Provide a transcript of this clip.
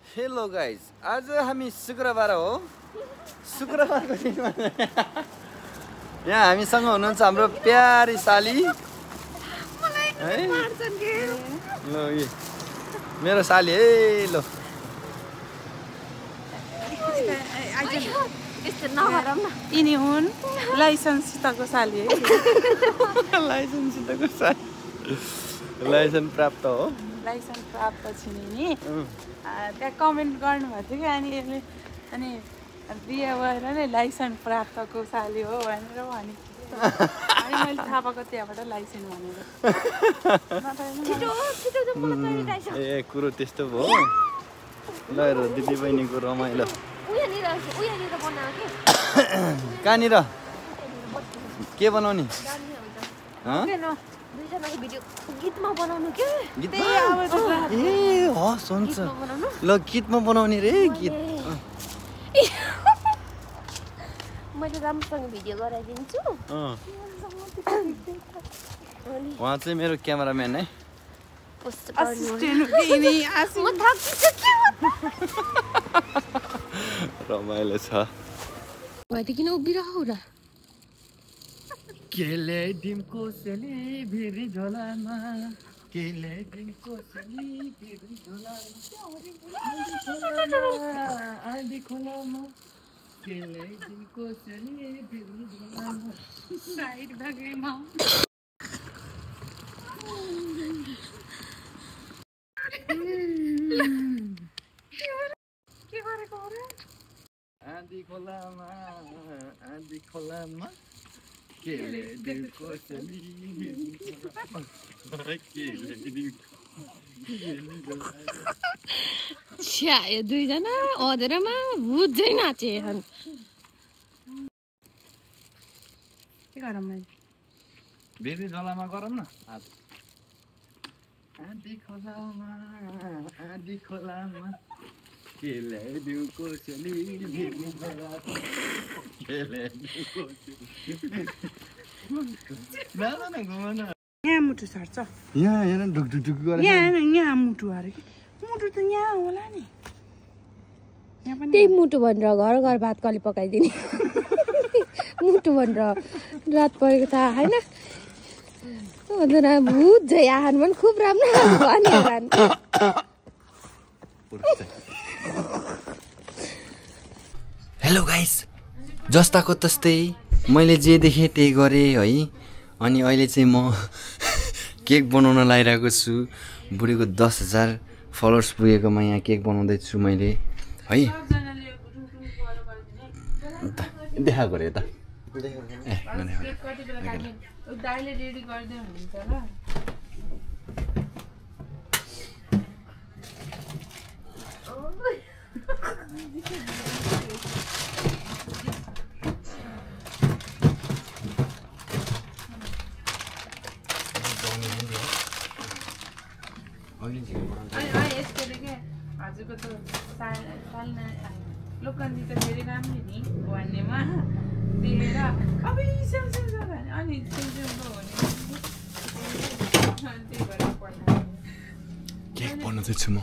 Hello guys, आज हामी शुक्रबार हो। शुक्रबारको दिनमा यहाँ हामीसँग हुनुहुन्छ हाम्रो प्यारी साली है। ल यो मेरो साली है। ल यिनी हुन् लाइसेन्सको साली है। लाइसेन्सको साली, लाइसेन्स प्राप्त हो। लाइसेन्स प्राप्त छिन् नि त्यहाँ कमेन्ट गर्नुभएको थियो कि अनि बिहे भएर नै लाइसेन्स प्राप्तको साली हो भनेर भने अनि मैले थाहा पाएको त्यहाँबाट लाइसेन्स भनेर। ए कुरो त्यस्तो भयो। ल हेर दिदी बहिनीको रमाइलो। कहाँनिर के बनाउने? गीतमा बनाउनु के? ए हस् हुन्छ। ल गीतमा बनाउने रे गीत। मैले राम्रोसँग भिडियो गराइदिन्छु। उहाँ चाहिँ मेरो क्यामेराम्यान है। रमाइलो छ। किन उभिरहौ र? केले दिनको सेली भिरी झोलामा, केले दिनको सेली भिरी झोलामा, आँधी खोलामा, केले दिनको सेली भिरी झोलामा, साइड भागेमा के गरेको हो र? आँधी खोलामा, आँधी खोलामा, केले दिनको सेली भिरी झोलामा, केले दिनको छ्या यो दुईजना अधेरमा बुझ्दै नाचे हन्। के गरौँ मैले? भिरी झोलामा गरौँ न। आँधी खोलामा, आँधी खोलामा, केले दिनको सेली भिरी झोलामा, केले दिनको सेली। न घुमा न। यहाँ मुटु सर्छ। यहाँ हेर ढुक ढुक ढुक गरेर। यहाँ मुटु अरे कि मुटु त यहाँ होला नि। त्यही मुटु भनेर घर घर भात कहिले पकाइदिने। मुटु भनेर रात परेको थाहा होइन। भूत झै आहान पनि खुब राम्रो हेलो गाइस, जस्ताको तस्तै मैले जे देखेँ त्यही गरेँ है। अनि अहिले चाहिँ म केक बनाउन लागिरहेको छु। बुढीको 10,000 फलोवर्स पुगेकोमा यहाँ केक बनाउँदैछु मैले है। देखाएको रे त। दाइले रेडी गरिदियो हुन्छ ल। हजुरको त सालना लोकन्दी त धेरै राम्रो नि भन्नेमा देखेर अब अनि केक बनाउँदैछु म।